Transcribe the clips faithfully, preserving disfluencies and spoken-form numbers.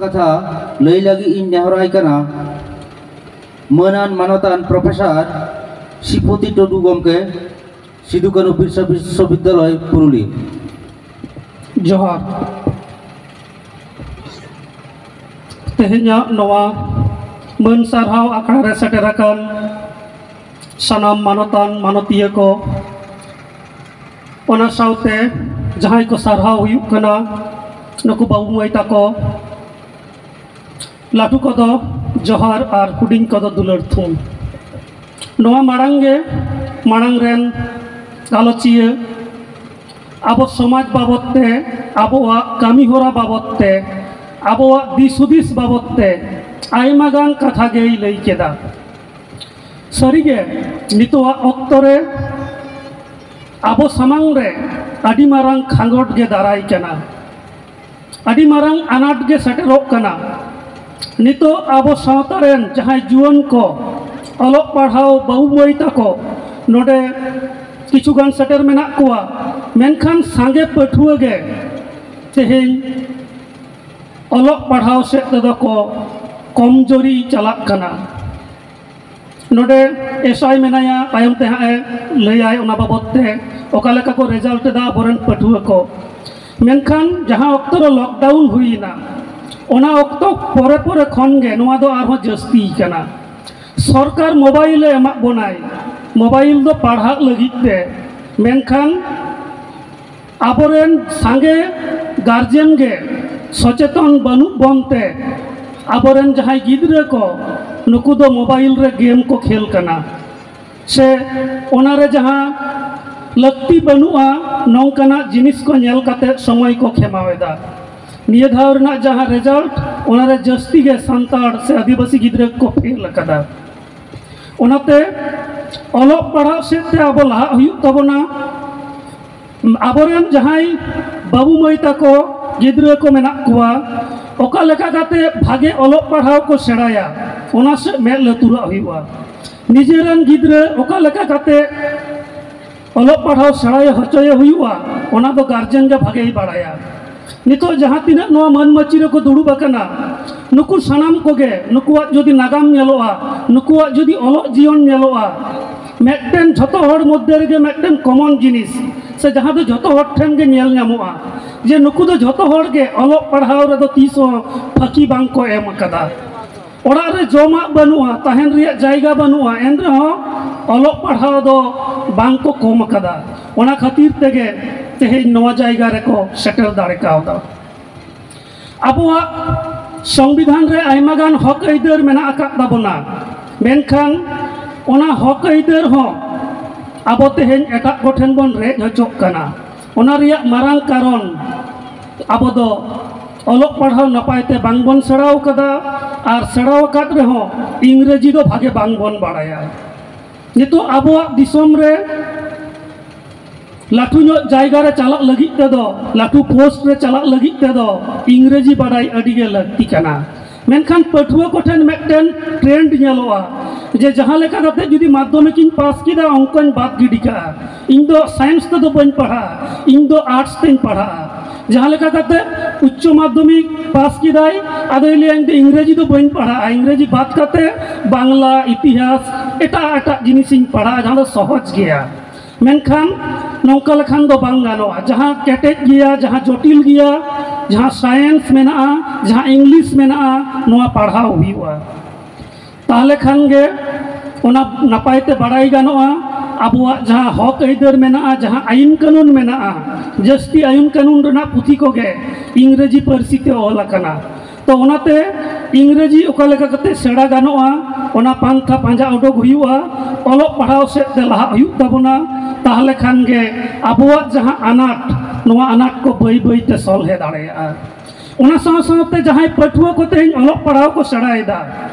ᱠᱟᱛᱷᱟ ᱞᱟᱹᱭ ᱞᱟᱹᱜᱤᱫ ᱤᱧ ᱱᱮᱦᱚᱨᱟᱭ ᱠᱟᱱᱟ ᱢᱟᱹᱱᱟᱱ ᱢᱟᱱᱚᱛᱟᱱ ᱯᱨᱚᱯᱷᱮᱥᱚᱨ ᱥᱤᱯᱷᱩᱛᱤ ᱴᱩᱰᱩ ᱜᱚᱢᱠᱮ, ᱥᱤᱫᱩ ᱠᱟᱹᱱᱦᱩ ᱵᱤᱨᱥᱟ ᱵᱤᱥᱥᱚᱵᱤᱫᱽᱭᱟᱞᱚᱭ ᱯᱩᱨᱩᱞᱤᱭᱟᱹ᱾ ᱡᱚᱦᱟᱨ᱾ ᱛᱮᱦᱮᱧᱟᱜ ᱱᱚᱣᱟ ᱢᱟᱹᱱ ᱥᱟᱨᱦᱟᱣ ᱟᱠᱷᱲᱟ ᱨᱮ ᱥᱮᱴᱮᱨ ᱟᱠᱟᱱ ᱥᱟᱱᱟᱢ ᱢᱟᱱᱚᱛᱟᱱ ᱢᱟᱱᱚᱛᱤᱭᱟᱹ ᱠᱚ, ᱚᱱᱟ ᱥᱟᱶᱛᱮ ᱡᱟᱦᱟᱸᱭ ᱠᱚ ᱥᱟᱨᱦᱟᱣ ᱦᱩᱭᱩᱜ ᱠᱟᱱᱟ, ᱱᱩᱠᱩ ᱵᱟᱹᱵᱩ ᱢᱟᱹᱭ ᱛᱟᱠᱚ, ᱞᱟᱹᱴᱩ ᱠᱚᱫᱚ ᱡᱚᱦᱟᱨ ᱟᱨ ᱦᱩᱰᱤᱧ ᱠᱚᱫᱚ ᱫᱩᱞᱟᱹᱲ ᱛᱷᱩᱢ᱾ ᱱᱚᱣᱟ ᱢᱟᱲᱟᱝ ᱜᱮ, ᱢᱟᱲᱟᱝ ᱨᱮᱱ ᱜᱟᱞᱚᱪᱤᱭᱟᱹ ᱟᱵᱚ ᱥᱚᱢᱟᱡᱽ ᱵᱟᱵᱚᱫ ᱛᱮ, ᱟᱵᱚᱣᱟᱜ ᱠᱟᱹᱢᱤ ᱦᱚᱨᱟ ᱵᱟᱵᱚᱫ ᱛᱮ, ᱟᱵᱚᱣᱟᱜ ᱫᱤᱥ ᱦᱩᱫᱤᱥ ᱵᱟᱵᱚᱫ ᱛᱮ ᱟᱭᱢᱟ ᱜᱟᱱ ᱠᱟᱛᱷᱟ ᱜᱮᱭ ᱞᱟᱹᱭ ᱠᱮᱫᱟ᱾ ᱥᱟᱹᱨᱤᱜᱮ, ᱱᱤᱛᱚᱜᱟᱜ ᱚᱠᱛᱚ ᱨᱮ ᱟᱵᱚ ᱥᱟᱢᱟᱝ ᱨᱮ ᱟᱹᱰᱤ ᱢᱟᱨᱟᱝ ᱠᱷᱟᱸᱜᱚᱴ ᱜᱮ ᱫᱟᱨᱟᱭ ᱠᱟᱱᱟ, ᱟᱹᱰᱤ ᱢᱟᱨᱟᱝ ᱟᱱᱟᱴ ᱜᱮ ᱥᱮᱴᱮᱨᱚᱜ ᱠᱟᱱᱟ᱾ ᱱᱤᱛᱚᱜ ᱟᱵᱚ ᱥᱟᱶᱛᱟ ᱨᱮᱱ ᱡᱟᱦᱟᱸᱭ ᱡᱩᱣᱟᱹᱱ ᱠᱚ, ᱚᱞᱚᱜ ᱯᱟᱲᱦᱟᱣ ᱵᱟᱹᱵᱩ ᱢᱟᱹᱭ ᱛᱟᱠᱚ ᱱᱚᱰᱮ ᱠᱤᱪᱷᱩ ᱜᱟᱱ ᱥᱮᱴᱮᱨ ᱢᱮᱱᱟᱜ ᱠᱚᱣᱟ, ᱢᱮᱱᱠᱷᱟᱱ ᱥᱟᱸᱜᱮ ᱯᱟᱹᱴᱷᱩᱣᱟᱹ ᱜᱮ ᱛᱮᱦᱮᱧ ᱚᱞᱚᱜ ᱯᱟᱲᱦᱟᱣ ᱥᱮᱫ ᱛᱮᱫᱚ ᱠᱚ ᱠᱚᱢᱡᱳᱨᱤ ᱪᱟᱞᱟᱜ ᱠᱟᱱᱟ᱾ ᱱᱚᱰᱮ ᱮᱥ ᱟᱭ ᱢᱮᱱᱟᱭᱟ, ᱛᱟᱭᱚᱢ ᱛᱮ ᱦᱟᱸᱜ ᱮ ᱞᱟᱹᱭᱟᱭ ᱚᱱᱟ ᱵᱟᱵᱚᱫ ᱛᱮ, ᱚᱠᱟ ᱞᱮᱠᱟ ᱠᱚ ᱨᱮᱡᱟᱞᱴ ᱮᱫᱟ ᱟᱵᱚᱨᱮᱱ ᱯᱟᱹᱴᱷᱩᱣᱟᱹ ᱠᱚ᱾ ᱢᱮᱱᱠᱷᱟᱱ ᱡᱟᱦᱟᱸ ᱚᱠᱛᱚ ᱨᱮ ᱞᱚᱠᱰᱟᱣᱩᱱ ᱦᱩᱭᱮᱱᱟ, ᱚᱱᱟ ᱚᱠᱛᱚ ᱯᱚᱨᱮ ᱯᱚᱨᱮ ᱠᱷᱚᱱ ᱜᱮ ᱱᱚᱣᱟ ᱫᱚ ᱟᱨᱦᱚᱸ ᱡᱟᱹᱥᱛᱤ ᱠᱟᱱᱟ᱾ ᱥᱚᱨᱠᱟᱨ ᱢᱳᱵᱟᱭᱤᱞ ᱮ ᱮᱢᱟᱜ ᱵᱚᱱᱟᱭ, ᱢᱳᱵᱟᱭᱤᱞ ᱫᱚ ᱯᱟᱲᱦᱟᱜ ᱞᱟᱹᱜᱤᱫ ᱛᱮ, ᱢᱮᱱᱠᱷᱟᱱ ᱟᱵᱚᱨᱮᱱ ᱥᱟᱸᱜᱮ ᱜᱟᱨᱡᱮᱱ ᱜᱮ ᱥᱚᱪᱮᱛᱚᱱ ᱵᱟᱹᱱᱩᱜ ᱵᱚᱱ ᱛᱮ, ᱟᱵᱚᱨᱮᱱ ᱡᱟᱦᱟᱸᱭ ᱜᱤᱫᱽᱨᱟᱹ ᱠᱚ, ᱱᱩᱠᱩ ᱫᱚ ᱢᱳᱵᱟᱭᱤᱞ ᱨᱮ ᱜᱮᱢ ᱠᱚ ᱠᱷᱮᱞ ᱠᱟᱱᱟ, ᱥᱮ ᱚᱱᱟᱨᱮ ᱡᱟᱦᱟᱸ ᱞᱟᱹᱠᱛᱤ ᱵᱟᱹᱱᱩᱜᱼᱟ, ᱱᱚᱝᱠᱟᱱᱟᱜ ᱡᱤᱱᱤᱥ ᱠᱚ ᱧᱮᱞ ᱠᱟᱛᱮ ᱥᱚᱢᱚᱭ ᱠᱚ ᱠᱷᱮᱢᱟᱣ ᱮᱫᱟ᱾ ᱱᱤᱭᱟᱹ ᱫᱷᱟᱣ ᱨᱮᱱᱟᱜ ᱡᱟᱦᱟᱸ ᱨᱮᱡᱟᱞᱴ, ᱚᱱᱟᱨᱮ ᱡᱟᱹᱥᱛᱤ ᱜᱮ ᱥᱟᱱᱛᱟᱲ ᱥᱮ ᱟᱹᱫᱤᱵᱟᱹᱥᱤ ᱜᱤᱫᱽᱨᱟᱹ ᱠᱚ ᱯᱷᱮᱞ ᱟᱠᱟᱫᱟ᱾ ᱚᱱᱟᱛᱮ ᱚᱞᱚᱜ ᱯᱟᱲᱦᱟᱜ ᱥᱮᱫ ᱛᱮ ᱟᱵᱚ ᱞᱟᱦᱟᱜ ᱦᱩᱭᱩᱜ ᱛᱟᱵᱚᱱᱟ᱾ ᱟᱵᱚᱨᱮᱱ ᱡᱟᱦᱟᱸᱭ ᱵᱟᱹᱵᱩ ᱢᱟᱹᱭ ᱛᱟᱠᱚ, ᱜᱤᱫᱽᱨᱟᱹ ᱠᱚ ᱢᱮᱱᱟᱜ ᱠᱚᱣᱟ, ᱚᱠᱟ ᱞᱮᱠᱟ ᱠᱟᱛᱮ ᱵᱷᱟᱜᱮ ᱚᱞᱚᱜ ᱯᱟᱲᱦᱟᱣ ᱠᱚ ᱥᱮᱬᱟᱭᱟ, ᱚᱱᱟ ᱥᱮᱫ ᱢᱮᱫ ᱞᱩᱛᱩᱨᱟᱜ ᱦᱩᱭᱩᱜᱼᱟ᱾ ᱱᱤᱡᱮᱨᱮᱱ ᱜᱤᱫᱽᱨᱟᱹ ᱚᱠᱟ ᱞᱮᱠᱟ ᱠᱟᱛᱮ ᱚᱞᱚᱜ ᱯᱟᱲᱦᱟᱣ ᱥᱮᱬᱟᱭ ᱦᱚᱪᱚᱭᱮ ᱦᱩᱭᱩᱜᱼᱟ, ᱚᱱᱟ ᱫᱚ ᱜᱟᱨᱡᱮᱱ ᱜᱮ ᱵᱷᱟᱜᱮᱭ ᱵᱟᱲᱟᱭᱟ᱾ ᱱᱤᱛᱚᱜ ᱡᱟᱦᱟᱸ ᱛᱤᱱᱟᱹᱜ ᱱᱚᱣᱟ ᱢᱟᱹᱱ ᱢᱟᱹᱪᱤ ᱨᱮᱠᱚ ᱫᱩᱲᱩᱵ ᱟᱠᱟᱱᱟ, ᱱᱩᱠᱩ ᱥᱟᱱᱟᱢ ᱠᱚᱜᱮ, ᱱᱩᱠᱩᱣᱟᱜ ᱡᱩᱫᱤ ᱱᱟᱜᱟᱢ ᱧᱮᱞᱚᱜᱼᱟ, ᱱᱩᱠᱩᱣᱟᱜ ᱡᱩᱫᱤ ᱚᱞᱚᱜ ᱡᱤᱭᱚᱱ ᱧᱮᱞᱚᱜᱼᱟ, ᱢᱤᱫᱴᱮᱱ ᱡᱷᱚᱛᱚ ᱦᱚᱲ ᱢᱚᱫᱽᱫᱷᱮ ᱨᱮᱜᱮ ᱢᱤᱫᱴᱮᱱ ᱠᱚᱢᱚᱱ ᱡᱤᱱᱤᱥ, ᱥᱮ ᱡᱟᱦᱟᱸ ᱫᱚ ᱡᱷᱚᱛᱚ ᱦᱚᱲ ᱴᱷᱮᱱ ᱜᱮ ᱧᱮᱞ ᱧᱟᱢᱚᱜᱼᱟ, ᱡᱮ ᱱᱩᱠᱩ ᱫᱚ ᱡᱷᱚᱛᱚ ᱦᱚᱲ ᱜᱮ ᱚᱞᱚᱜ ᱯᱟᱲᱦᱟᱣ ᱨᱮᱫᱚ ᱛᱤᱥ ᱦᱚᱸ ᱯᱷᱟᱹᱠᱤ ᱵᱟᱝ ᱠᱚ ᱮᱢ ᱟᱠᱟᱫᱟ᱾ ᱚᱲᱟᱜ ᱨᱮ ᱡᱚᱢᱟᱜ ᱵᱟᱹᱱᱩᱜᱼᱟ, ᱛᱟᱦᱮᱱ ᱨᱮᱭᱟᱜ ᱡᱟᱭᱜᱟ ᱵᱟᱹᱱᱩᱜᱼᱟ, ᱮᱱ ᱨᱮᱦᱚᱸ ᱚᱞᱚᱜ ᱯᱟᱲᱦᱟᱣ ᱫᱚ ᱵᱟᱝ ᱠᱚ ᱠᱚᱢ ᱟᱠᱟᱫᱟ᱾ ᱚᱱᱟ ᱠᱷᱟᱹᱛᱤᱨ ᱛᱮᱜᱮ ᱛᱮᱦᱮᱧ ᱱᱚᱣᱟ ᱡᱟᱭᱜᱟ ᱨᱮᱠᱚ ᱥᱮᱴᱮᱨ ᱫᱟᱲᱮ ᱠᱟᱣᱫᱟ᱾ ᱟᱵᱚᱣᱟᱜ ᱥᱚᱝᱵᱤᱫᱷᱟᱱ ᱨᱮ ᱟᱭᱢᱟ ᱜᱟᱱ ᱦᱚᱠ ᱟᱹᱭᱫᱟᱹᱨ ᱢᱮᱱᱟᱜ ᱟᱠᱟᱫ ᱛᱟᱵᱚᱱᱟ, ᱢᱮᱱᱠᱷᱟᱱ ᱚᱱᱟ ᱦᱚᱠ ᱟᱹᱭᱫᱟᱹᱨ ᱦᱚᱸ ᱟᱵᱚ ᱛᱮᱦᱮᱧ ᱮᱴᱟᱜ ᱠᱚᱴᱷᱮᱱ ᱵᱚᱱ ᱨᱮᱡ ᱦᱚᱪᱚᱜ ᱠᱟᱱᱟ᱾ ᱚᱱᱟ ᱨᱮᱭᱟᱜ ᱢᱟᱨᱟᱝ ᱠᱟᱨᱚᱱ, ᱟᱵᱚ ᱫᱚ ᱚᱞᱚᱜ ᱯᱟᱲᱦᱟᱣ ᱱᱟᱯᱟᱭ ᱛᱮ ᱵᱟᱝ ᱵᱚᱱ ᱥᱮᱬᱟᱣ ᱠᱟᱫᱟ, ᱟᱨ ᱥᱮᱬᱟᱣ ᱟᱠᱟᱫ ᱨᱮᱦᱚᱸ ᱤᱝᱨᱮᱡᱤ ᱫᱚ ᱵᱷᱟᱜᱮ ᱵᱟᱝ ᱵᱚᱱ ᱵᱟᱲᱟᱭᱟ᱾ ᱱᱤᱛᱚᱜ ᱟᱵᱚᱣᱟᱜ ᱫᱤᱥᱚᱢ ᱨᱮ ᱞᱟᱹᱴᱩ ᱧᱚᱜ ᱡᱟᱭᱜᱟ ᱨᱮ ᱪᱟᱞᱟᱜ ᱞᱟᱹᱜᱤᱫ ᱛᱮᱫᱚ, ᱞᱟᱹᱴᱩ ᱯᱳᱥᱴ ᱨᱮ ᱪᱟᱞᱟᱜ ᱞᱟᱹᱜᱤᱫ ᱛᱮᱫᱚ ᱤᱝᱨᱮᱡᱤ ᱵᱟᱰᱟᱭ ᱟᱹᱰᱤ ᱜᱮ ᱞᱟᱹᱠᱛᱤ ᱠᱟᱱᱟ᱾ ᱢᱮᱱᱠᱷᱟᱱ ᱯᱟᱹᱴᱷᱩᱣᱟᱹ ᱠᱚᱴᱷᱮᱱ ᱢᱤᱫᱴᱮᱱ ᱴᱨᱮᱱᱰ ᱧᱮᱞᱚᱜᱼᱟ, ᱡᱮ ᱡᱟᱦᱟᱸ ᱞᱮᱠᱟ ᱠᱟᱛᱮ ᱡᱩᱫᱤ ᱢᱟᱫᱽᱫᱷᱚᱢᱤᱠ ᱤᱧ ᱯᱟᱥ ᱠᱮᱫᱟ, ᱚᱱᱠᱟᱧ ᱵᱟᱫ ᱜᱤᱰᱤ ᱠᱟᱜᱼᱟ, ᱤᱧ ᱫᱚ ᱥᱟᱭᱮᱱᱥ ᱛᱮᱫᱚ ᱵᱟᱹᱧ ᱯᱟᱲᱦᱟᱜᱼᱟ, ᱤᱧ ᱫᱚ ᱟᱨᱴᱥ ᱛᱮᱧ ᱯᱟᱲᱦᱟᱜᱼᱟ᱾ ᱡᱟᱦᱟᱸ ᱞᱮᱠᱟ ᱠᱟᱛᱮ ᱩᱪᱪᱚ ᱢᱟᱫᱽᱫᱷᱚᱢᱤᱠ ᱯᱟᱥ ᱠᱮᱫᱟᱭ, ᱟᱫᱚᱭ ᱞᱟᱹᱭᱟ, "ᱤᱧ ᱫᱚ ᱤᱝᱨᱮᱡᱤ ᱫᱚ ᱵᱟᱹᱧ ᱯᱟᱲᱦᱟᱜᱼᱟ, ᱤᱝᱨᱮᱡᱤ ᱵᱟᱫ ᱠᱟᱛᱮ ᱵᱟᱝᱞᱟ, ᱤᱛᱤᱦᱟᱥ, ᱮᱴᱟᱜ ᱮᱴᱟᱜ ᱡᱤᱱᱤᱥᱤᱧ ᱯᱟᱲᱦᱟᱜᱼᱟ, ᱡᱟᱦᱟᱸ ᱫᱚ ᱥᱚᱦᱚᱡᱽ ᱜᱮᱭᱟ᱾" ᱢᱮᱱᱠᱷᱟᱱ ᱱᱚᱝᱠᱟ ᱞᱮᱠᱷᱟᱱ ᱫᱚ ᱵᱟᱝ ᱜᱟᱱᱚᱜᱼᱟ᱾ ᱡᱟᱦᱟᱸ ᱠᱮᱴᱮᱡ ᱜᱮᱭᱟ, ᱡᱟᱦᱟᱸ ᱡᱚᱴᱤᱞ ᱜᱮᱭᱟ, ᱡᱟᱦᱟᱸ ᱥᱟᱭᱮᱱᱥ ᱢᱮᱱᱟᱜᱼᱟ, ᱡᱟᱦᱟᱸ ᱤᱝᱞᱤᱥ ᱢᱮᱱᱟᱜᱼᱟ, ᱱᱚᱣᱟ ᱯᱟᱲᱦᱟᱣ ᱦᱩᱭᱩᱜᱼᱟ᱾ ᱛᱟᱦᱚᱞᱮ ᱠᱷᱟᱱ ᱜᱮ ᱚᱱᱟ ᱱᱟᱯᱟᱭ ᱛᱮ ᱵᱟᱲᱟᱭ ᱜᱟᱱᱚᱜᱼᱟ᱾ ᱟᱵᱚᱣᱟᱜ ᱡᱟᱦᱟᱸ ᱦᱚᱠ ᱟᱹᱭᱫᱟᱹᱨ ᱢᱮᱱᱟᱜᱼᱟ, ᱡᱟᱦᱟᱸ ᱟᱹᱭᱤᱱ ᱠᱟᱹᱱᱩᱱ ᱢᱮᱱᱟᱜᱼᱟ, ᱡᱟᱹᱥᱛᱤ ᱟᱹᱭᱤᱱ ᱠᱟᱹᱱᱩᱱ ᱨᱮᱱᱟᱜ ᱯᱩᱛᱷᱤ ᱠᱚᱜᱮ ᱤᱝᱨᱮᱡᱤ ᱯᱟᱹᱨᱥᱤ ᱛᱮ ᱚᱞ ᱟᱠᱟᱱᱟ᱾ ᱛᱚ ᱚᱱᱟᱛᱮ ᱤᱝᱨᱮᱡᱤ ᱚᱠᱟ ᱞᱮᱠᱟ ᱠᱟᱛᱮ ᱥᱮᱬᱟ ᱜᱟᱱᱚᱜᱼᱟ, ᱚᱱᱟ ᱯᱟᱱᱛᱷᱟ ᱯᱟᱸᱡᱟ ᱩᱰᱩᱠ ᱦᱩᱭᱩᱜᱼᱟ, ᱚᱞᱚᱜ ᱯᱟᱲᱦᱟᱣ ᱥᱮᱫ ᱛᱮ ᱞᱟᱦᱟᱜ ᱦᱩᱭᱩᱜ ᱛᱟᱵᱚᱱᱟ᱾ ᱛᱟᱦᱚᱞᱮ ᱠᱷᱟᱱ ᱜᱮ ᱟᱵᱚᱣᱟᱜ ᱡᱟᱦᱟᱸ ᱟᱱᱟᱴ, ᱱᱚᱣᱟ ᱟᱱᱟᱴ ᱠᱚ ᱵᱟᱹᱭ ᱵᱟᱹᱭ ᱛᱮ ᱥᱚᱞᱦᱮ ᱫᱟᱲᱮᱭᱟᱜᱼᱟ᱾ ᱚᱱᱟ ᱥᱟᱶ ᱥᱟᱶᱛᱮ ᱡᱟᱦᱟᱸᱭ ᱯᱟᱹᱴᱷᱩᱣᱟᱹ ᱠᱚ ᱛᱮᱦᱮᱧ ᱚᱞᱚᱜ ᱯᱟᱲᱦᱟᱣ ᱠᱚ ᱥᱮᱬᱟᱭᱮᱫᱟ,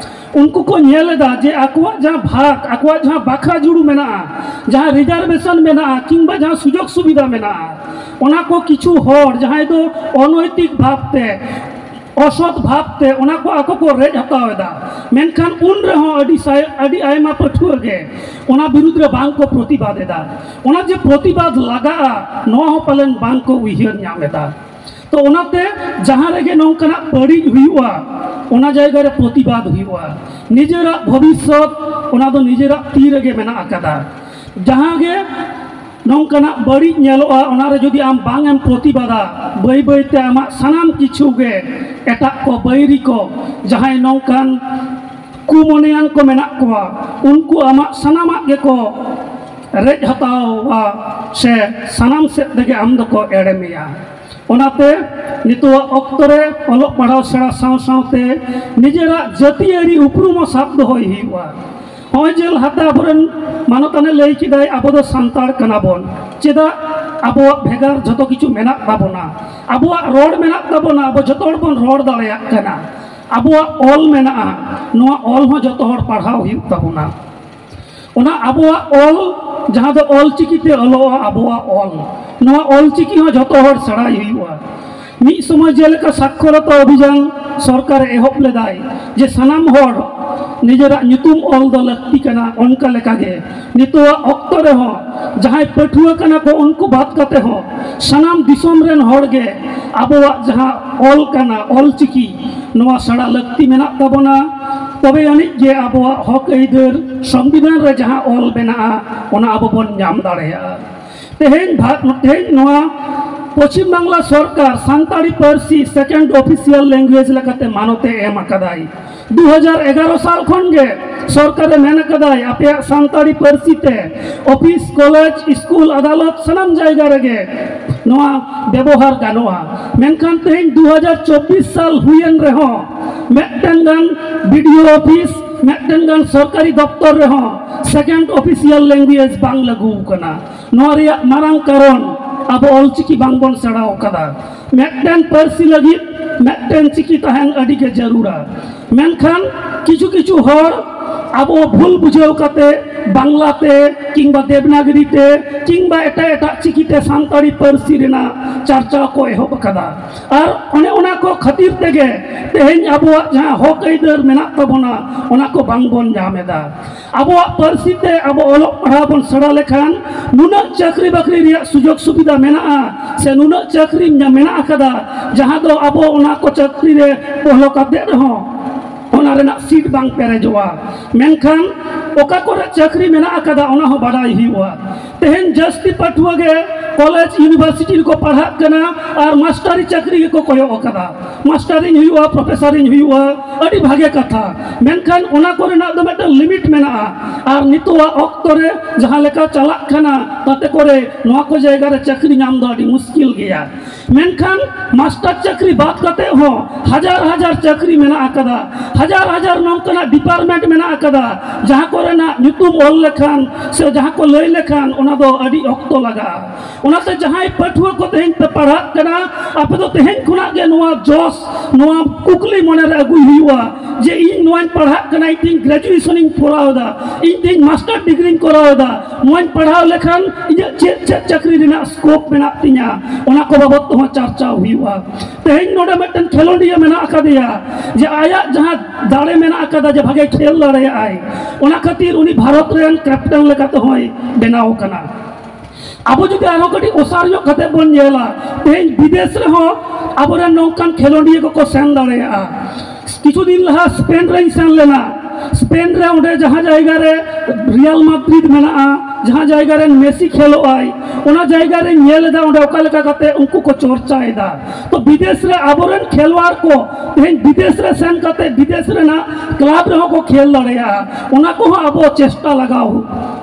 ᱩᱱᱠᱩ ᱠᱚ ᱧᱮᱞ ᱮᱫᱟ ᱡᱮ ᱟᱠᱚᱣᱟᱜ ᱡᱟᱦᱟᱸ ᱵᱷᱟᱜᱽ, ᱟᱠᱚᱣᱟᱜ ᱡᱟᱦᱟᱸ ᱵᱟᱠᱷᱨᱟ ᱡᱩᱲᱩ ᱢᱮᱱᱟᱜᱼᱟ, ᱡᱟᱦᱟᱸ ᱨᱤᱡᱟᱨᱵᱷᱮᱥᱚᱱ ᱢᱮᱱᱟᱜᱼᱟ, ᱠᱤᱝᱵᱟ ᱡᱟᱦᱟᱸ ᱥᱩᱡᱳᱜᱽ ᱥᱩᱵᱤᱫᱷᱟ ᱢᱮᱱᱟᱜᱼᱟ, ᱚᱱᱟ ᱠᱚ ᱠᱤᱪᱷᱩ ᱦᱚᱲ ᱡᱟᱦᱟᱸᱭ ᱫᱚ ᱚᱱᱚᱭᱛᱤᱠ ᱵᱷᱟᱵᱽᱛᱮ, ᱚᱥᱚᱛ ᱵᱷᱟᱵᱽᱛᱮ ᱚᱱᱟ ᱠᱚ ᱟᱠᱚ ᱠᱚ ᱨᱮᱡ ᱦᱟᱛᱟᱣ ᱮᱫᱟ᱾ ᱢᱮᱱᱠᱷᱟᱱ ᱩᱱ ᱨᱮᱦᱚᱸ ᱟᱹᱰᱤ ᱥᱟᱭ-, ᱟᱹᱰᱤ ᱟᱭᱢᱟ ᱯᱟᱹᱴᱷᱩᱣᱟᱹ ᱜᱮ ᱚᱱᱟ ᱵᱤᱨᱩᱫᱽ ᱨᱮ ᱵᱟᱝ ᱠᱚ ᱯᱨᱚᱛᱤᱵᱟᱫ ᱮᱫᱟ᱾ ᱚᱱᱟ ᱡᱮ ᱯᱨᱚᱛᱤᱵᱟᱫ ᱞᱟᱜᱟᱜᱼᱟ, ᱱᱚᱣᱟ ᱦᱚᱸ ᱯᱟᱞᱮᱱ ᱵᱟᱝ ᱠᱚ ᱩᱭᱦᱟᱹᱨ ᱧᱟᱢ ᱮᱫᱟ᱾ ᱛᱚ ᱚᱱᱟᱛᱮ ᱡᱟᱦᱟᱸ ᱨᱮᱜᱮ ᱱᱚᱝᱠᱟᱱᱟᱜ ᱵᱟᱹᱲᱤᱡ ᱦᱩᱭᱩᱜᱼᱟ, ᱚᱱᱟ ᱡᱟᱭᱜᱟ ᱨᱮ ᱯᱨᱚᱛᱤᱵᱟᱫ ᱦᱩᱭᱩᱜᱼᱟ᱾ ᱱᱤᱡᱮᱨᱟᱜ ᱵᱷᱚᱵᱤᱥᱥᱚᱛ ᱚᱱᱟ ᱫᱚ ᱱᱤᱡᱮᱨᱟᱜ ᱛᱤ ᱨᱮᱜᱮ ᱢᱮᱱᱟᱜ ᱟᱠᱟᱫᱟ᱾ ᱡᱟᱦᱟᱸ ᱜᱮ ᱱᱚᱝᱠᱟᱱᱟᱜ ᱵᱟᱹᱲᱤᱡ ᱧᱮᱞᱚᱜᱼᱟ, ᱚᱱᱟ ᱨᱮ ᱡᱩᱫᱤ ᱟᱢ ᱵᱟᱝ ᱮᱢ ᱯᱨᱚᱛᱤᱵᱟᱫᱟ, ᱵᱟᱹᱭ ᱵᱟᱹᱭ ᱛᱮ ᱟᱢᱟᱜ ᱥᱟᱱᱟᱢ ᱠᱤᱪᱷᱩ ᱜᱮ ᱮᱴᱟᱜ ᱠᱚ, ᱵᱟᱹᱭᱨᱤ ᱠᱚ, ᱡᱟᱦᱟᱸᱭ ᱱᱚᱝᱠᱟᱱ ᱠᱩᱢᱚᱱᱮᱭᱟᱱ ᱠᱚ ᱢᱮᱱᱟᱜ ᱠᱚᱣᱟ, ᱩᱱᱠᱩ ᱟᱢᱟᱜ ᱥᱟᱱᱟᱢᱟᱜ ᱜᱮᱠᱚ ᱨᱮᱡ ᱦᱟᱛᱟᱣᱟ ᱥᱮ ᱥᱟᱱᱟᱢ ᱥᱮᱫ ᱛᱮᱜᱮ ᱟᱢ ᱫᱚᱠᱚ ᱮᱲᱮ ᱢᱮᱭᱟ᱾ ᱚᱱᱟᱛᱮ ᱱᱤᱛᱚᱜ ᱚᱠᱛᱚ ᱨᱮ ᱚᱞᱚᱜ ᱯᱟᱲᱦᱟᱣ ᱥᱮᱬᱟ ᱥᱟᱶ ᱥᱟᱶᱛᱮ ᱱᱤᱡᱮᱨᱟᱜ ᱡᱟᱹᱛᱤᱭᱟᱹᱨᱤ ᱩᱯᱨᱩᱢ ᱦᱚᱸ ᱥᱟᱵ ᱫᱚᱦᱚᱭ ᱦᱩᱭᱩᱜᱼᱟ᱾ ᱱᱚᱜᱼᱚᱭ ᱡᱮ ᱞᱟᱦᱟᱛᱮ ᱟᱵᱚᱨᱮᱱ ᱢᱟᱱᱚᱛᱟᱱᱮ ᱞᱟᱹᱭ ᱠᱮᱫᱟᱭ, ᱟᱵᱚ ᱫᱚ ᱥᱟᱱᱛᱟᱲ ᱠᱟᱱᱟ ᱵᱚᱱ, ᱪᱮᱫᱟᱜ ᱟᱵᱚᱣᱟᱜ ᱵᱷᱮᱜᱟᱨ ᱡᱷᱚᱛᱚ ᱠᱤᱪᱷᱩ ᱢᱮᱱᱟᱜ ᱛᱟᱵᱚᱱᱟ, ᱟᱵᱚᱣᱟᱜ ᱨᱚᱲ ᱢᱮᱱᱟᱜ ᱛᱟᱵᱚᱱᱟ, ᱟᱵᱚ ᱡᱷᱚᱛᱚ ᱦᱚᱲ ᱵᱚᱱ ᱨᱚᱲ ᱫᱟᱲᱮᱭᱟᱜ ᱠᱟᱱᱟ, ᱟᱵᱚᱣᱟᱜ ᱚᱞ ᱢᱮᱱᱟᱜᱼᱟ, ᱱᱚᱣᱟ ᱚᱞ ᱦᱚᱸ ᱡᱷᱚᱛᱚ ᱦᱚᱲ ᱯᱟᱲᱦᱟᱣ ᱦᱩᱭᱩᱜ ᱛᱟᱵᱚᱱᱟ᱾ ᱚᱱᱟ ᱟᱵᱚᱣᱟᱜ ᱚᱞ, ᱡᱟᱦᱟᱸ ᱫᱚ ᱚᱞ ᱪᱤᱠᱤ ᱛᱮ ᱚᱞᱚᱜᱼᱟ, ᱟᱵᱚᱣᱟᱜ ᱚᱞ, ᱱᱚᱣᱟ ᱚᱞ ᱪᱤᱠᱤ ᱦᱚᱸ ᱡᱷᱚᱛᱚ ᱦᱚᱲ ᱥᱮᱬᱟᱭ ᱦᱩᱭᱩᱜᱼᱟ᱾ ᱢᱤᱫ ᱥᱚᱢᱚᱭ ᱡᱮᱞᱮᱠᱟ ᱥᱟᱠᱷᱚᱨᱚᱛᱟ ᱚᱵᱷᱤᱡᱟᱱ ᱥᱚᱨᱠᱟᱨᱮ ᱮᱦᱚᱵ ᱞᱮᱫᱟᱭ, ᱡᱮ ᱥᱟᱱᱟᱢ ᱦᱚᱲ ᱱᱤᱡᱮᱨᱟᱜ ᱧᱩᱛᱩᱢ ᱚᱞ ᱫᱚ ᱞᱟᱹᱠᱛᱤ ᱠᱟᱱᱟ, ᱚᱱᱠᱟ ᱞᱮᱠᱟᱜᱮ ᱱᱤᱛᱚᱜᱟᱜ ᱚᱠᱛᱚ ᱨᱮᱦᱚᱸ ᱡᱟᱦᱟᱸᱭ ᱯᱟᱹᱴᱷᱩᱣᱟᱹ ᱠᱟᱱᱟ ᱠᱚ, ᱩᱱᱠᱩ ᱵᱟᱫ ᱠᱟᱛᱮ ᱦᱚᱸ ᱥᱟᱱᱟᱢ ᱫᱤᱥᱚᱢ ᱨᱮᱱ ᱦᱚᱲ ᱜᱮ ᱟᱵᱚᱣᱟᱜ ᱡᱟᱦᱟᱸ ᱚᱞ ᱠᱟᱱᱟ, ᱚᱞ ᱪᱤᱠᱤ, ᱱᱚᱣᱟ ᱥᱮᱬᱟ ᱞᱟᱹᱠᱛᱤ ᱢᱮᱱᱟᱜ ᱛᱟᱵᱚᱱᱟ᱾ ᱛᱚᱵᱮ ᱟᱹᱱᱤᱡ ᱜᱮ ᱟᱵᱚᱣᱟᱜ ᱦᱚᱠ ᱟᱹᱭᱫᱟᱹᱨ ᱥᱚᱝᱵᱤᱫᱷᱟᱱ ᱨᱮ ᱡᱟᱦᱟᱸ ᱚᱞ ᱢᱮᱱᱟᱜᱼᱟ, ᱚᱱᱟ ᱟᱵᱚ ᱵᱚᱱ ᱧᱟᱢ ᱫᱟᱲᱮᱭᱟᱜᱼᱟ᱾ ᱛᱮᱦᱮᱧ ᱵᱷᱟ-, ᱛᱮᱦᱮᱧ ᱱᱚᱣᱟ ᱯᱚᱪᱷᱤᱢ ᱵᱟᱝᱞᱟ ᱥᱚᱨᱠᱟᱨ ᱥᱟᱱᱛᱟᱲᱤ ᱯᱟᱹᱨᱥᱤ second official language ᱞᱮᱠᱟᱛᱮ ᱢᱟᱱᱚᱛ ᱮ ᱮᱢ ᱟᱠᱟᱫᱟᱭ᱾ ᱫᱩ ᱦᱟᱡᱟᱨ ᱮᱜᱟᱨᱚ ᱥᱟᱞ ᱠᱷᱚᱱ ᱜᱮ ᱥᱚᱨᱠᱟᱨᱮ ᱢᱮᱱ ᱟᱠᱟᱫᱟᱭ, ᱟᱯᱮᱭᱟᱜ ᱥᱟᱱᱛᱟᱲᱤ ᱯᱟᱹᱨᱥᱤ ᱛᱮ ᱚᱯᱷᱤᱥ, ᱠᱚᱞᱮᱡᱽ, ᱥᱠᱩᱞ, ᱟᱫᱟᱞᱚᱛ, ᱥᱟᱱᱟᱢ ᱡᱟᱭᱜᱟ ᱨᱮᱜᱮ ᱱᱚᱣᱟ ᱵᱮᱵᱚᱦᱟᱨ ᱜᱟᱱᱚᱜᱼᱟ᱾ ᱢᱮᱱᱠᱷᱟᱱ ᱛᱮᱦᱮᱧ ᱫᱩ ᱦᱟᱡᱟᱨ ᱪᱚᱵᱵᱤᱥ ᱥᱟᱞ ᱦᱩᱭᱮᱱ ᱨᱮᱦᱚᱸ ᱢᱤᱫᱴᱮᱱ ᱜᱟᱱ ᱵᱤᱰᱤᱳ ᱚᱯᱷᱤᱥ, ᱢᱤᱫᱴᱮᱱ ᱜᱟᱱ ᱥᱚᱨᱠᱟᱨᱤ ᱫᱚᱯᱛᱚᱨ ᱨᱮᱦᱚᱸ second official language ᱵᱟᱝ ᱞᱟᱹᱜᱩ ᱟᱠᱟᱱᱟ᱾ ᱱᱚᱣᱟ ᱨᱮᱭᱟᱜ ᱢᱟᱨᱟᱝ ᱠᱟᱨᱚᱱ ᱟᱵᱚ ᱚᱞᱪᱤᱠᱤ ᱵᱟᱝᱵᱚᱱ ᱥᱮᱬᱟ ᱟᱠᱟᱫᱟ᱾ ᱢᱤᱫᱴᱮᱱ ᱯᱟᱹᱨᱥᱤ ᱞᱟᱹᱜᱤᱫ ᱢᱤᱫᱴᱮᱱ ᱪᱤᱠᱤ ᱛᱟᱦᱮᱱ ᱟᱹᱰᱤ ᱜᱮ ᱡᱟᱹᱨᱩᱲᱟ᱾ ᱢᱮᱱᱠᱷᱟᱱ ᱠᱤᱪᱷᱩ ᱠᱤᱪᱷᱩ ᱦᱚᱲ ᱟᱵᱚ ᱵᱷᱩᱞ ᱵᱩᱡᱷᱟᱹᱣ ᱠᱟᱛᱮ ᱵᱟᱝᱞᱟ ᱛᱮ ᱠᱤᱝᱵᱟ ᱫᱮᱵᱽᱱᱟᱜᱽᱨᱤ ᱛᱮ ᱠᱤᱝᱵᱟ ᱮᱴᱟᱜ ᱮᱴᱟᱜ ᱪᱤᱠᱤ ᱛᱮ ᱥᱟᱱᱛᱟᱲᱤ ᱯᱟᱹᱨᱥᱤ ᱨᱮᱱᱟᱜ ᱪᱟᱨᱪᱟᱣ ᱠᱚ ᱮᱦᱚᱵ ᱟᱠᱟᱫᱟ᱾ ᱟᱨ ᱚᱱᱮ ᱚᱱᱟ ᱠᱚ ᱠᱷᱟᱹᱛᱤᱨ ᱛᱮᱜᱮ ᱛᱮᱦᱮᱧ ᱟᱵᱚᱣᱟᱜ ᱡᱟᱦᱟᱸ ᱦᱚᱠ ᱟᱹᱭᱫᱟᱹᱨ ᱢᱮᱱᱟᱜ ᱛᱟᱵᱚᱱᱟ, ᱚᱱᱟ ᱠᱚ ᱵᱟᱝ ᱵᱚᱱ ᱧᱟᱢ ᱮᱫᱟ᱾ ᱟᱵᱚᱣᱟᱜ ᱯᱟᱹᱨᱥᱤ ᱛᱮ ᱟᱵᱚ ᱚᱞᱚᱜ ᱯᱟᱲᱦᱟᱣ ᱵᱚᱱ ᱥᱮᱬᱟ ᱞᱮᱠᱷᱟᱱ ᱱᱩᱱᱟᱹᱜ ᱪᱟᱹᱠᱨᱤ ᱵᱟᱹᱠᱨᱤ ᱨᱮᱭᱟᱜ ᱥᱩᱡᱳᱜᱽ ᱥᱩᱵᱤᱫᱷᱟ ᱢᱮᱱᱟᱜᱼᱟ ᱥᱮ ᱱᱩᱱᱟᱹᱜ ᱪᱟᱹᱠᱨᱤ ᱧᱟ-, ᱢᱮᱱᱟᱜ ᱟᱠᱟᱫᱟ, ᱡᱟᱦᱟᱸ ᱫᱚ ᱟᱵᱚ ᱚᱱᱟ ᱠᱚ ᱪᱟᱹᱠᱨᱤ ᱨᱮ ᱵᱚᱞᱚ ᱠᱟᱛᱮ ᱨᱮᱦᱚᱸ ᱚᱱᱟ ᱨᱮᱱᱟᱜ ᱥᱤᱴ ᱵᱟᱝ ᱯᱮᱨᱮᱡᱚᱜᱼᱟ᱾ ᱢᱮᱱᱠᱷᱟᱱ ᱚᱠᱟ ᱠᱚᱨᱮ ᱪᱟᱹᱠᱨᱤ ᱢᱮᱱᱟᱜ ᱟᱠᱟᱫᱟ, ᱚᱱᱟ ᱦᱚᱸ ᱵᱟᱰᱟᱭ ᱦᱩᱭᱩᱜᱼᱟ᱾ ᱛᱮᱦᱮᱧ ᱡᱟᱹᱥᱛᱤ ᱯᱟᱹᱴᱷᱩᱣᱟᱹ ᱜᱮ ᱠᱚᱞᱮᱡᱽ, ᱤᱭᱩᱱᱤᱵᱷᱟᱨᱥᱤᱴᱤ ᱨᱮᱠᱚ ᱯᱟᱲᱦᱟᱜ ᱠᱟᱱᱟ ᱟᱨ ᱢᱟᱥᱴᱟᱨᱤ ᱪᱟᱹᱠᱨᱤ ᱜᱮᱠᱚ ᱠᱚᱭᱚᱜ ᱟᱠᱟᱫᱟ᱾ ᱢᱟᱥᱴᱟᱨᱤᱧ ᱦᱩᱭᱩᱜᱼᱟ, ᱯᱨᱚᱯᱷᱮᱥᱟᱨᱤᱧ ᱦᱩᱭᱩᱜᱼᱟ, ᱟᱹᱰᱤ ᱵᱷᱟᱜᱮ ᱠᱟᱛᱷᱟ᱾ ᱢᱮᱱᱠᱷᱟᱱ ᱚᱱᱟ ᱠᱚᱨᱮᱱᱟᱜ ᱫᱚ ᱢᱤᱫᱴᱟᱝ ᱞᱤᱢᱤᱴ ᱢᱮᱱᱟᱜᱼᱟ᱾ ᱟᱨ ᱱᱤᱛᱚᱜᱟᱜ ᱚᱠᱛᱚ ᱨᱮ ᱡᱟᱦᱟᱸ ᱞᱮᱠᱟ ᱪᱟᱞᱟᱜ ᱠᱟᱱᱟ, ᱛᱟᱛᱮ ᱠᱚᱨᱮ ᱱᱚᱣᱟ ᱠᱚ ᱡᱟᱭᱜᱟ ᱨᱮ ᱪᱟᱹᱠᱨᱤ ᱧᱟᱢ ᱫᱚ ᱟᱹᱰᱤ ᱢᱩᱥᱠᱤᱞ ᱜᱮᱭᱟ᱾ ᱢᱮᱱᱠᱷᱟᱱ ᱢᱟᱥᱴᱟᱨ ᱪᱟᱹᱠᱨᱤ ᱵᱟᱫ ᱠᱟᱛᱮ ᱦᱚᱸ ᱦᱟᱡᱟᱨ ᱦᱟᱡᱟᱨ ᱪᱟᱹᱠᱨᱤ ᱢᱮᱱᱟᱜ ᱟᱠᱟᱫᱟ, ᱦᱟᱡᱟᱨ ᱦᱟᱡᱟᱨ ᱱᱚᱝᱠᱟᱱᱟᱜ ᱰᱤᱯᱟᱨᱴᱢᱮᱱᱴ ᱢᱮᱱᱟᱜ ᱟᱠᱟᱫᱟ, ᱡᱟᱦᱟᱸ ᱠᱚᱨᱮᱱᱟᱜ ᱧᱩᱛᱩᱢ ᱚᱞ ᱞᱮᱠᱷᱟᱱ ᱥᱮ ᱡᱟᱦᱟᱸ ᱠᱚ ᱞᱟᱹᱭ ᱞᱮᱠᱷᱟᱱ ᱚᱱᱟ ᱫᱚ ᱟᱹᱰᱤ ᱚᱠᱛᱚ ᱞᱟᱜᱟᱜᱼᱟ᱾ ᱚᱱᱟᱛᱮ ᱡᱟᱦᱟᱸᱭ ᱯᱟᱹᱴᱷᱩᱣᱟᱹ ᱠᱚ ᱛᱮᱦᱮᱧ ᱯᱮ ᱯᱟᱲᱦᱟᱜ ᱠᱟᱱᱟ, ᱟᱯᱮ ᱫᱚ ᱛᱮᱦᱮᱧ ᱠᱷᱚᱱᱟᱜ ᱜᱮ ᱱᱚᱣᱟ ᱡᱚᱥ, ᱱᱚᱣᱟ ᱠᱩᱠᱞᱤ ᱢᱚᱱᱮᱨᱮ ᱟᱹᱜᱩᱭ ᱦᱩᱭᱩᱜᱼᱟ ᱡᱮ ᱤᱧ ᱱᱚᱣᱟᱧ ᱯᱟᱲᱦᱟᱜ ᱠᱟᱱᱟ, ᱤᱧ ᱛᱮᱦᱮᱧ ᱜᱨᱮᱡᱩᱭᱮᱥᱚᱱᱤᱧ ᱠᱚᱨᱟᱣ ᱮᱫᱟ, ᱤᱧ ᱛᱮᱦᱮᱧ ᱢᱟᱥᱴᱟᱨ ᱰᱤᱜᱽᱨᱤᱧ ᱠᱚᱨᱟᱣ ᱮᱫᱟ, ᱱᱚᱣᱟᱧ ᱯᱟᱲᱦᱟᱣ ᱞᱮᱠᱷᱟᱱ ᱤᱧᱟᱹᱜ ᱪᱮᱫ ᱪᱮᱫ ᱪᱟᱹᱠᱨᱤ ᱨᱮᱱᱟᱜ ᱥᱠᱳᱯ ᱢᱮᱱᱟᱜ ᱛᱤᱧᱟ, ᱚᱱᱟ ᱠᱚ ᱵᱟᱵᱚᱫ ᱛᱮᱦᱚᱸ ᱪᱟᱨᱪᱟᱣ ᱦᱩᱭᱩᱜᱼᱟ᱾ ᱛᱮᱦᱮᱧ ᱱᱚᱰᱮ ᱢᱤᱫᱴᱮᱱ ᱠᱷᱮᱞᱳᱰᱤᱭᱟᱹ ᱢᱮᱱᱟᱜ ᱟᱠᱟᱫᱮᱭᱟ, ᱡᱮ ᱟᱭᱟᱜ ᱡᱟᱦᱟᱸ ᱫᱟᱲᱮ ᱢᱮᱱᱟᱜ ᱟᱠᱟᱫᱟ, ᱡᱮ ᱵᱷᱟᱜᱮ ᱠᱷᱮᱞ ᱫᱟᱲᱮᱭᱟᱜᱼᱟᱭ, ᱚᱱᱟ ᱠᱷᱟᱹᱛᱤᱨ ᱩᱱᱤ ᱵᱷᱟᱨᱚᱛ ᱨᱮᱱ ᱠᱮᱯᱴᱮᱱ ᱞᱮᱠᱟᱛᱮ ᱦᱚᱸᱭ ᱵᱮᱱᱟᱣ ᱟᱠᱟᱱᱟ᱾ ᱟᱵᱚ ᱡᱩᱫᱤ ᱟᱨᱦᱚᱸ ᱠᱟᱹᱴᱤᱡ ᱚᱥᱟᱨ ᱧᱚᱜ ᱠᱟᱛᱮ ᱵᱚᱱ ᱧᱮᱞᱟ, ᱛᱮᱦᱮᱧ ᱵᱤᱫᱮᱥ ᱨᱮᱦᱚᱸ ᱟᱵᱚᱨᱮᱱ ᱱᱚᱝᱠᱟᱱ ᱠᱷᱮᱞᱳᱰᱤᱭᱟᱹ ᱠᱚᱠᱚ ᱥᱮᱱ ᱫᱟᱲᱮᱭᱟᱜᱼᱟ᱾ ᱠᱤᱪᱷᱩ ᱫᱤᱱ ᱞᱟᱦᱟ ᱥᱯᱮᱱ ᱨᱮᱧ ᱥᱮᱱ ᱞᱮᱱᱟ᱾ ᱥᱯᱮᱱ ᱨᱮ ᱚᱸᱰᱮ ᱡᱟᱦᱟᱸ ᱡᱟᱭᱜᱟ ᱨᱮ ᱨᱤᱭᱟᱞ ᱢᱟᱫᱽᱨᱤᱫ ᱢᱮᱱᱟᱜᱼᱟ, ᱡᱟᱦᱟᱸ ᱡᱟᱭᱜᱟ ᱨᱮ ᱢᱮᱥᱤ ᱠᱷᱮᱞᱚᱜ ᱟᱭ, ᱚᱱᱟ ᱡᱟᱭᱜᱟ ᱨᱮᱧ ᱧᱮᱞ ᱮᱫᱟ ᱚᱸᱰᱮ ᱚᱠᱟ ᱞᱮᱠᱟ ᱠᱟᱛᱮ ᱩᱱᱠᱩ ᱠᱚ ᱪᱚᱨᱪᱟᱭᱮᱫᱟ᱾ ᱛᱚ ᱵᱤᱫᱮᱥ ᱨᱮ ᱟᱵᱚᱨᱮᱱ ᱠᱷᱮᱞᱣᱟᱲ ᱠᱚ ᱛᱮᱦᱮᱧ ᱵᱤᱫᱮᱥ ᱨᱮ ᱥᱮᱱ ᱠᱟᱛᱮ ᱵᱤᱫᱮᱥ ᱨᱮᱱᱟᱜ ᱠᱞᱟᱵᱽ ᱨᱮᱦᱚᱸ ᱠᱚ ᱠᱷᱮᱞ ᱫᱟᱲᱮᱭᱟᱜᱼᱟ, ᱚᱱᱟ ᱠᱚᱦᱚᱸ ᱟᱵᱚ ᱪᱮᱥᱴᱟ ᱞᱟᱜᱟᱣ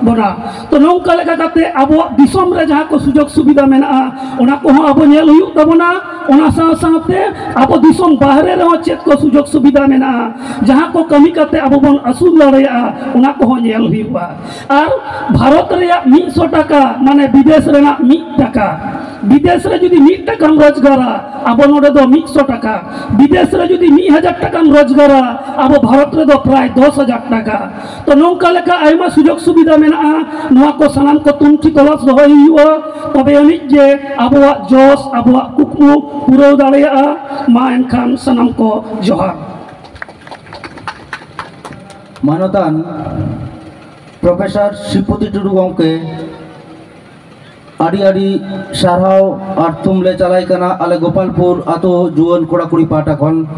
ᱵᱚᱱᱟ᱾ ᱛᱚ ᱱᱚᱝᱠᱟ ᱞᱮᱠᱟ ᱠᱟᱛᱮ ᱟᱵᱚᱣᱟᱜ ᱫᱤᱥᱚᱢ ᱨᱮ ᱡᱟᱦᱟᱸ ᱠᱚ ᱥᱩᱡᱳᱜᱽ ᱥᱩᱵᱤᱫᱷᱟ ᱢᱮᱱᱟᱜᱼᱟ, ᱚᱱᱟ ᱠᱚᱦᱚᱸ ᱟᱵᱚ ᱧᱮᱞ ᱦᱩᱭᱩᱜ ᱛᱟᱵᱚᱱᱟ᱾ ᱚᱱᱟ ᱥᱟᱶ ᱥᱟᱶᱛᱮ ᱟᱵᱚ ᱫᱤᱥᱚᱢ ᱵᱟᱦᱨᱮ ᱨᱮᱦᱚᱸ ᱪᱮᱫ ᱠᱚ ᱥᱩᱡᱳᱜᱽ ᱥᱩᱵᱤᱫᱷᱟ ᱢᱮᱱᱟᱜᱼᱟ, ᱡᱟᱦᱟᱸ ᱠᱚ ᱠᱟᱹᱢᱤ ᱠᱟᱛᱮ ᱟᱵᱚ ᱵᱚᱱ ᱟᱹᱥᱩᱞ ᱫᱟᱲᱮᱭᱟᱜᱼᱟ, ᱚᱱᱟ ᱠᱚᱦᱚᱸ ᱧᱮᱞ ᱦᱩᱭᱩᱜᱼᱟ᱾ ᱟᱨ ᱵᱷᱟᱨᱚᱛ ᱨᱮᱭᱟᱜ ᱢᱤᱫ ᱥᱚ ᱴᱟᱠᱟ ᱢᱟᱱᱮ ᱵᱤᱫᱮᱥ ᱨᱮᱱᱟᱜ ᱢᱤᱫ ᱴᱟᱠᱟ, ᱵᱤᱫᱮᱥ ᱨᱮ ᱡᱩᱫᱤ ᱢᱤᱫ ᱴᱟᱠᱟᱢ ᱨᱳᱡᱽᱜᱟᱨᱟ, ᱟᱵᱚ ᱱᱚᱰᱮ ᱫᱚ ᱢᱤᱫ ᱥᱚ ᱴᱟᱠᱟ᱾ ᱵᱤᱫᱮᱥ ᱨᱮ ᱡᱩᱫᱤ ᱢᱤᱫ ᱦᱟᱡᱟᱨ ᱴᱟᱠᱟᱢ ᱨᱳᱡᱽᱜᱟᱨᱟ, ᱟᱵᱚ ᱵᱷᱟᱨᱚᱛ ᱨᱮᱫᱚ ᱯᱨᱟᱭ ᱫᱚᱥ ᱦᱟᱡᱟᱨ ᱴᱟᱠᱟ᱾ ᱛᱚ, ᱱᱚᱝᱠᱟ ᱞᱮᱠᱟ ᱟᱭᱢᱟ ᱥᱩᱡᱳᱜᱽ ᱥᱩᱵᱤᱫᱷᱟ ᱢᱮᱱᱟᱜᱼᱟ᱾ ᱱᱚᱣᱟ ᱠᱚ ᱥᱟᱱᱟᱢ ᱠᱚ ᱛᱩᱱᱠᱷᱤ ᱛᱚᱞᱟᱥ ᱫᱚᱦᱚᱭ ᱦᱩᱭᱩᱜᱼᱟ, ᱛᱚᱵᱮ ᱟᱹᱱᱤᱡ ᱜᱮ ᱟᱵᱚᱣᱟᱜ ᱡᱚᱥ, ᱟᱵᱚᱣᱟᱜ ᱠᱩᱠᱢᱩ ᱯᱩᱨᱟᱹᱣ ᱫᱟᱲᱮᱭᱟᱜᱼᱟ᱾ ᱢᱟ ᱮᱱᱠᱷᱟᱱ ᱥᱟᱱᱟᱢ ᱠᱚ ᱡᱚᱦᱟᱨ᱾ ᱢᱟᱱᱚᱛᱟᱱ ᱯᱨᱚᱯᱷᱮᱥᱚᱨ ᱥᱨᱤᱯᱚᱛᱤ ᱴᱩᱰᱩ ᱜᱚᱢᱠᱮ, ᱟᱹᱰᱤ ᱟᱹᱰᱤ ᱥᱟᱨᱦᱟᱣ ᱟᱨ ᱛᱷᱩᱢ ᱞᱮ ᱪᱟᱞᱟᱭ ᱠᱟᱱᱟ ᱟᱞᱮ ᱜᱳᱯᱟᱞᱯᱩᱨ ᱟᱛᱳ ᱡᱩᱣᱟᱹᱱ ᱠᱚᱲᱟ ᱠᱩᱲᱤ ᱯᱟᱦᱴᱟ ᱠᱷᱚᱱ᱾